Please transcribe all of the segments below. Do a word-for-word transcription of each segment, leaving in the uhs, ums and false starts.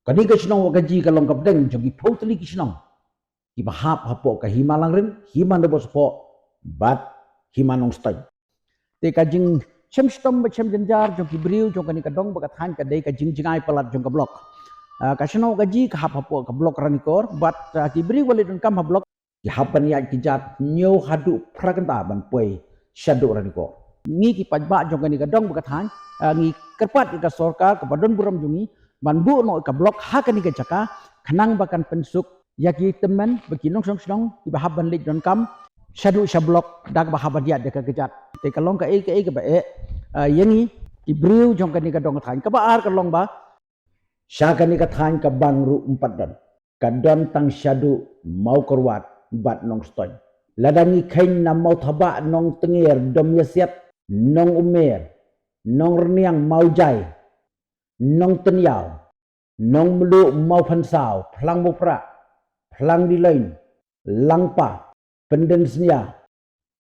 Kane ka shnong Wahkaji ka long ka pdeng jong ki phew tylli ki shnong kiba hap hapoh ka Hima Langrin, Hima Nabosaphoh bad Hima Nongstoiñ. Te ka jingshem shitom ba shem jynjar jong ki briew jong kane ka dong bad ka thaiñ ka dei ka jingjngai palat jong ka block. Ah, ka shnong Wahkaji ka hap hapoh ka block Ranikor bad, ah, ki briew ba leit donkam ha block ki hap ban ïaid ki jat hynñiew haduh phra kynta ban poi shaduh Ranikor. Ngi ki paidbah jong kane ka dong bad ka thaiñ, ah, ngi kyrpad ïa ka sorkar kaba don burom jong ngi ban buh noh ka block ha kane ka jaka khnang ba kan pynsuk ïa ki tymmen bad ki nongshong shnong kiba hap ban leit donkam shaduh sha block da kaba hap ban ïaid da ka kjat. Te ka long kaei kaei kaba eh, ah, ïa ngi ki briew jong kane ka dong ka thaiñ. Kaba ar ka long ba sha kane ka thaiñ ka bank ruh ym pat don. Ka don tang shaduh Mawkyrwat bad Nongstoiñ. Lada ngi kheiñ na Mawthabah, Nongtnger, Domiasiat, Nongummer, Nongrynniang, Mawjai, Nongtynñiaw, Nongmluh, Mawphansaw, Phlang Mawprah, Phlang Diloin, Langpa, Pyndensynia,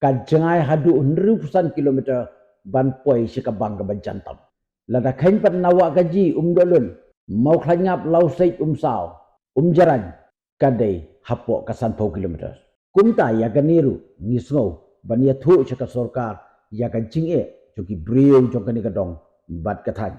ka jngai haduh hynriewphew san kilometer ban poi sha ka bank kaba jan tam. Lada kheiñ pat na Wahkaji, Umdohlun, Mawkhlaitngap, Lawseit, Umsaw, Umjarain, ka dei hapoh ka sanphew kilometer. Kumta ïa kane ruh ngi sngew ban ïathuh sha ka sorkar ïa ka jingeh jong ki briew jong kane ka dong bad ka thaiñ.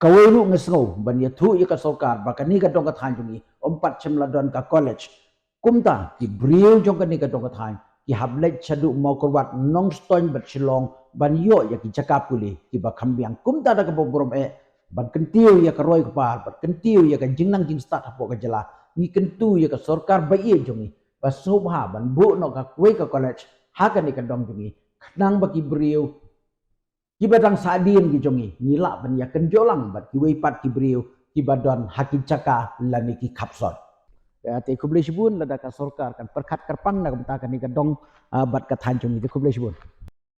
Kawei ruh ngi sngew ban ïathuh ïa ka sorkar ba kane ka dong ka thaiñ jong ngi ym pat shym la don ka college. Kumta ki briew jong kane ka dong ka thaiñ ki hap leit shaduh Mawkyrwat, Nongstoiñ bad Shillong ban ïoh ïa ki jaka pule kiba kham biang. Kumta da kaba burom eh ban kyntiew ïa ka roi ka par bad kyntiew ïa ka jingnang jingstad hapoh ka jylla, ngi kyntu ïa ka sorkar ba ïeit jong ngi ba sngewbha ban buh noh kawei ka college ha kane ka dong jong ngi khnang ba ki briew kiba dang sahdien ki jong ngi ngi lah ban ïakynjoh lang bad kiwei pat ki briew kiba don ha ki jaka lane ki khap sor. Ïa, te khublei shibun. Lada ka sorkar kan pyrkhat kyrpang na ka bynta kane ka dong, ah, bad ka thaiñ jong ngi. Te khublei shibun.